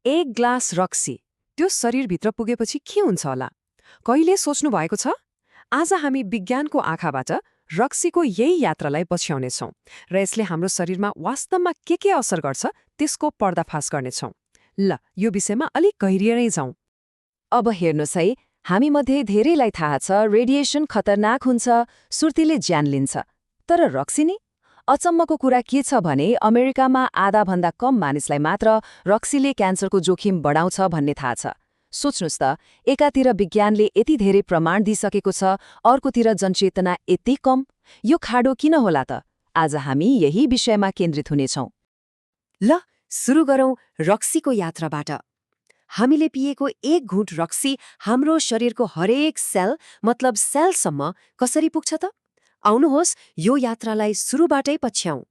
एक ग्लास रक्सी त्यो शरीरभित्र पुगेपछि के हुन्छ होला? कहिले सोच्नु भएको छ? आज हामी विज्ञानको आँखाबाट रक्सीको यही यात्रालाई पछ्याउनेछौँ र यसले हाम्रो शरीरमा वास्तवमा के असर गर्छ त्यसको पर्दाफास गर्नेछौँ। ल, यो विषयमा अलिक गहिरिएरै जाउँ। अब हेर्नुहोस् है, हामीमध्ये धेरैलाई थाहा छ रेडिएसन खतरनाक हुन्छ, सुर्तीले ज्यान लिन्छ। तर रक्सी नि? अचम्मको कुरा के छ भने अमेरिकामा आधाभन्दा कम मानिसलाई मात्र रक्सीले क्यान्सरको जोखिम बढाउँछ भन्ने थाहा छ। सोच्नुस् त, एकातिर विज्ञानले यति धेरै प्रमाण दिइसकेको छ, अर्कोतिर जनचेतना यति कम। यो खाडो किन होला त? आज हामी यही विषयमा केन्द्रित हुनेछौँ। ल, सुरु गरौँ रक्सीको यात्राबाट। हामीले पिएको एक घुँट रक्सी हाम्रो शरीरको हरेक सेल मतलब सेलसम्म कसरी पुग्छ त? आउनुहोस् यो यात्रालाई सुरुबाटै पछ्याउँ।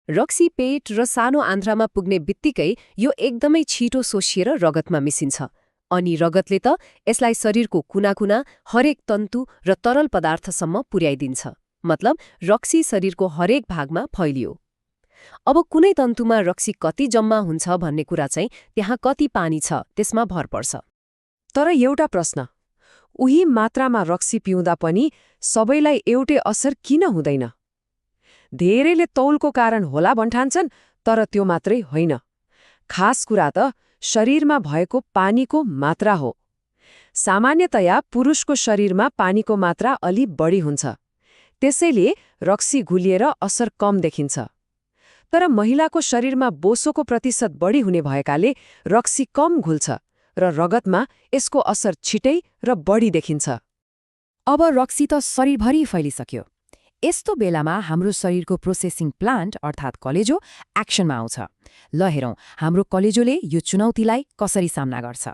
रक्सी पेट र सानो आन्द्रामा पुग्ने बित्तिकै यो एकदमै छिटो सोसिएर रगतमा मिसिन्छ। अनि रगतले त यसलाई शरीरको कुना-कुना, हरेक तन्तु र तरल पदार्थसम्म पुर्याइदिन्छ। मतलब रक्सी शरीरको हरेक भागमा फैलियो। अब कुनै तन्तुमा रक्सी कति जम्मा हुन्छ भन्ने कुरा चाहिँ त्यहाँ कति पानी छ त्यसमा भर पर्छ। तर एउटा प्रश्न, उही मात्रामा रक्सी पिउँदा पनि सबैलाई एउटै असर किन हुँदैन? धेरैले तौलको कारण होला भन्ठान्छन्, तर त्यो मात्रै होइन। खास कुरा त शरीरमा भएको पानीको मात्रा हो। सामान्यतया पुरुषको शरीरमा पानीको मात्रा अलि बढी हुन्छ, त्यसैले रक्सी घुलिएर असर कम देखिन्छ। तर महिलाको शरीरमा बोसोको प्रतिशत बढी हुने भएकाले रक्सी कम घुल्छ र रगतमा यसको असर छिटै र बढी देखिन्छ। अब रक्सी त शरीरभरि फैलिसक्यो। यस्तो बेलामा हाम्रो शरीरको प्रोसेसिङ प्लान्ट अर्थात् कलेजो एक्सनमा आउँछ। ल हेरौँ, हाम्रो कलेजोले यो चुनौतीलाई कसरी सामना गर्छ।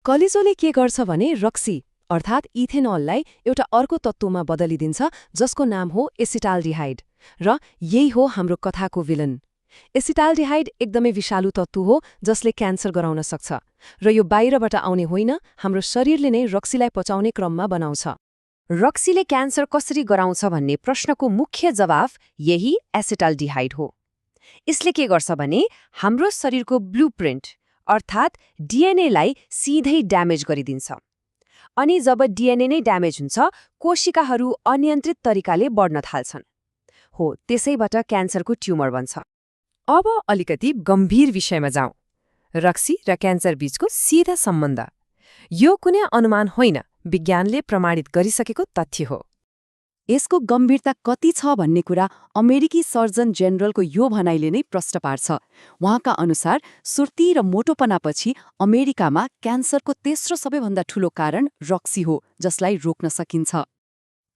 कलेजोले के गर्छ भने रक्सी अर्थात् इथेनोललाई एउटा अर्को तत्त्वमा बदलिदिन्छ जसको नाम हो एसिटाल्डिहाइड। र यही हो हाम्रो कथाको विलन। एसिटाल्डिहाइड एकदमै विषालु तत्त्व हो जसले क्यान्सर गराउन सक्छ। र यो बाहिरबाट आउने होइन, हाम्रो शरीरले नै रक्सीलाई पचाउने क्रममा बनाउँछ। रक्सीले क्यान्सर कसरी गराउँछ भन्ने प्रश्नको मुख्य जवाफ यही एसिटाल्डिहाइड हो। यसले के गर्छ भने हाम्रो शरीरको ब्लुप्रिन्ट अर्थात् डिएनएलाई सिधै ड्यामेज गरिदिन्छ। अनि जब डिएनए नै ड्यामेज हुन्छ, कोशिकाहरू अनियन्त्रित तरिकाले बढ्न थाल्छन्। हो, त्यसैबाट क्यान्सरको ट्युमर बन्छ। अब अलिकति गम्भीर विषयमा जाउँ। रक्सी र क्यान्सर बीचको सिधा सम्बन्ध। यो कुनै अनुमान होइन, विज्ञानले प्रमाणित गरिसकेको तथ्य हो। यसको गम्भीरता कति छ भन्ने कुरा अमेरिकी सर्जन जेनरलको यो भनाइले नै प्रश्न पार्छ। उहाँका अनुसार सुर्ती र मोटोपनापछि अमेरिकामा क्यान्सरको तेस्रो सबैभन्दा ठूलो कारण रक्सी हो, जसलाई रोक्न सकिन्छ।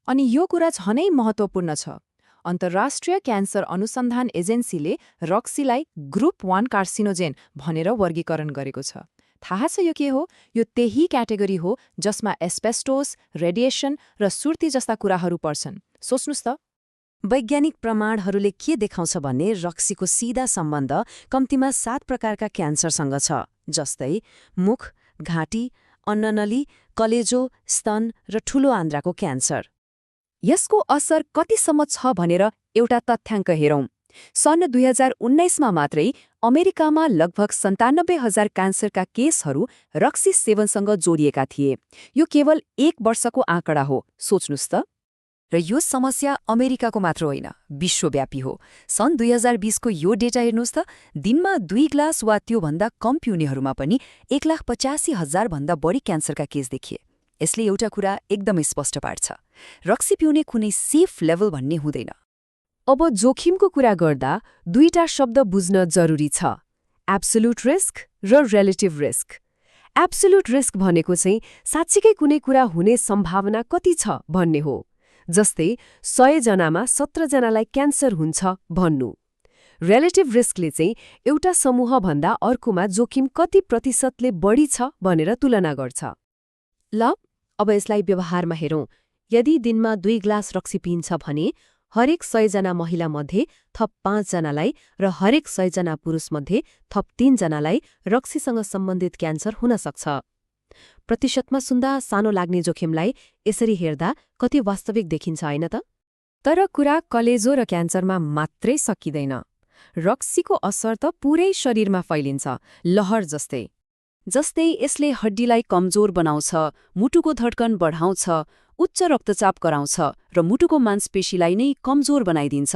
अनि यो कुरा झनै महत्त्वपूर्ण छ। अन्तर्राष्ट्रिय क्यान्सर अनुसन्धान एजेन्सीले रक्सीलाई ग्रुप 1 कार्सिनोजेन भनेर वर्गीकरण गरेको छ। थाहा छ यो के हो? यो त्यही क्याटेगोरी हो जसमा एस्बेस्टोस, रेडिएसन र सुर्ती जस्ता कुराहरू पर्छन्। सोच्नुस् त, वैज्ञानिक प्रमाणहरूले के देखाउँछ भने रक्सीको सिधा सम्बन्ध कम्तीमा 7 प्रकारका क्यान्सरसँग छ, जस्तै मुख, घाँटी, अन्ननली, कलेजो, स्तन र ठूलो आन्द्राको क्यान्सर। यसको असर कतिसम्म छ भनेर एउटा तथ्याङ्क हेरौँ। सन् 2019मा मात्रै अमेरिकामा लगभग 97,000 क्यान्सरका केसहरू रक्सी सेवनसँग जोडिएका थिए। यो केवल 1 वर्षको आँकडा हो, सोच्नुस् त। र यो समस्या अमेरिकाको मात्र होइन, विश्वव्यापी हो। सन् 2020को यो डेटा हेर्नुहोस् त, दिनमा 2 ग्लास वा त्योभन्दा कम पिउनेहरूमा पनि 1,85,000 भन्दा बढी क्यान्सरका केस देखिए। यसले एउटा कुरा एकदमै स्पष्ट पार्छ, रक्सी पिउने कुनै सेफ लेभल भन्ने हुँदैन। अब जोखिमको कुरा गर्दा दुईटा शब्द बुझ्न जरुरी छ, एब्सोल्युट रिस्क र रिलेटिभ रिस्क। एब्सोल्युट रिस्क भनेको चाहिँ साँच्चीकै कुनै कुरा हुने सम्भावना कति छ भन्ने हो। जस्तै 100 जनामा 17 जनालाई क्यान्सर हुन्छ भन्नु। रिलेटिभ रिस्कले चाहिँ एउटा समूहभन्दा अर्कोमा जोखिम कति प्रतिशतले बढी छ भनेर तुलना गर्छ। ल, अब यसलाई व्यवहारमा हेरौँ। यदि दिनमा 2 ग्लास रक्सी पिइन्छ भने हरेक 100 जना महिलामध्ये थप 5 जनालाई र हरेक 100 जना पुरुषमध्ये थप 3 जनालाई रक्सीसँग सम्बन्धित क्यान्सर हुन सक्छ। प्रतिशतमा सुन्दा सानो लाग्ने जोखिमलाई यसरी हेर्दा कति वास्तविक देखिन्छ होइन त? तर कुरा कलेजो र क्यान्सरमा मात्रै सकिँदैन। रक्सीको असर त पुरै शरीरमा फैलिन्छ, लहर जस्तै। जस्तै यसले हड्डीलाई कमजोर बनाउँछ, मुटुको धड्कन बढाउँछ, उच्च रक्तचाप गराउँछ र मुटुको मांसपेशीलाई नै कमजोर बनाइदिन्छ।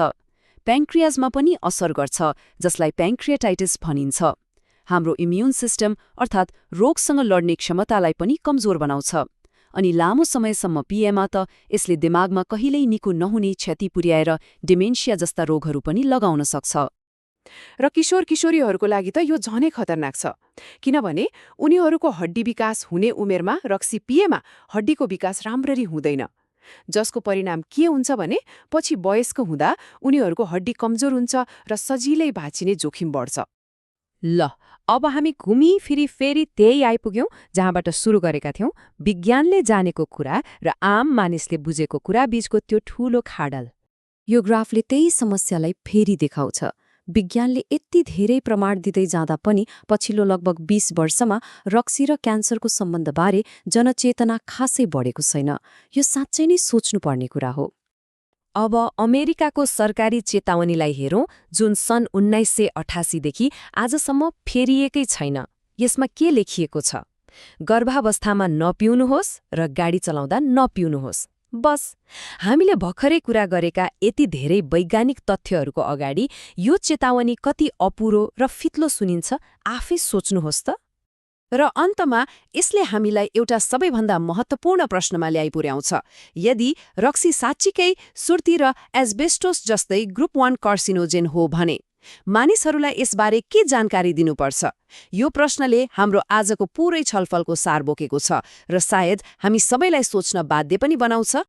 प्याङ्क्रियाजमा पनि असर गर्छ, जसलाई प्याङ्क्रियाटाइटिस भनिन्छ। हाम्रो इम्युन सिस्टम अर्थात् रोगसँग लड्ने क्षमतालाई पनि कमजोर बनाउँछ। अनि लामो समयसम्म पिएमा त यसले दिमागमा कहिल्यै निको नहुने क्षति पुर्याएर डिमेन्सिया जस्ता रोगहरू पनि लगाउन सक्छ। र किशोर-किशोरीहरूको लागि त यो झनै खतरनाक छ, किनभने उनीहरूको हड्डी विकास हुने उमेरमा रक्सी पिएमा हड्डीको विकास राम्ररी हुँदैन, जसको परिणाम के हुन्छ भने पछि वयस्क हुँदा उनीहरूको हड्डी कमजोर हुन्छ र सजिलै भाँचिने जोखिम बढ्छ। ल अब हामी घुमी फेरि त्यही आइपुग्यौं जहाँबाट सुरु गरेका थियौं, विज्ञानले जानेको कुरा र आम मानिसले बुझेको कुरा बीचको त्यो ठूलो खाडल। यो ग्राफले त्यही समस्यालाई फेरि देखाउँछ। विज्ञानले यति धेरै प्रमाण दिँदै जाँदा पनि पछिल्लो लगभग 20 वर्षमा रक्सी र क्यान्सरको सम्बन्धबारे जनचेतना खासै बढेको छैन। यो साँच्चै नै सोच्नुपर्ने कुरा हो। अब अमेरिकाको सरकारी चेतावनीलाई हेरौं, जुन सन् 1988 देखि आजसम्म फेरिएकै छैन। यसमा के लेखिएको छ? गर्भावस्थामा नपिउनुहोस् र गाडी चलाउँदा नपिउनुहोस्। बस, हामीले भर्खरै कुरा गरेका यति धेरै वैज्ञानिक तथ्यहरूको अगाडि यो चेतावनी कति अपुरो र फित्लो सुनिन्छ, आफै सोच्नुहोस् त। र अन्तमा यसले हामीलाई एउटा सबैभन्दा महत्त्वपूर्ण प्रश्नमा ल्याइपुर्याउँछ। यदि रक्सी साँच्चीकै सुर्ती र एस्बेस्टोस जस्तै ग्रुप 1 कार्सिनोजेन हो भने मानिसहरूलाई यसबारे के जानकारी दिनुपर्छ? यो प्रश्नले हाम्रो आजको पूरै छलफलको सार बोकेको छ र सायद हामी सबैलाई सोच्न बाध्य पनि बनाउँछ।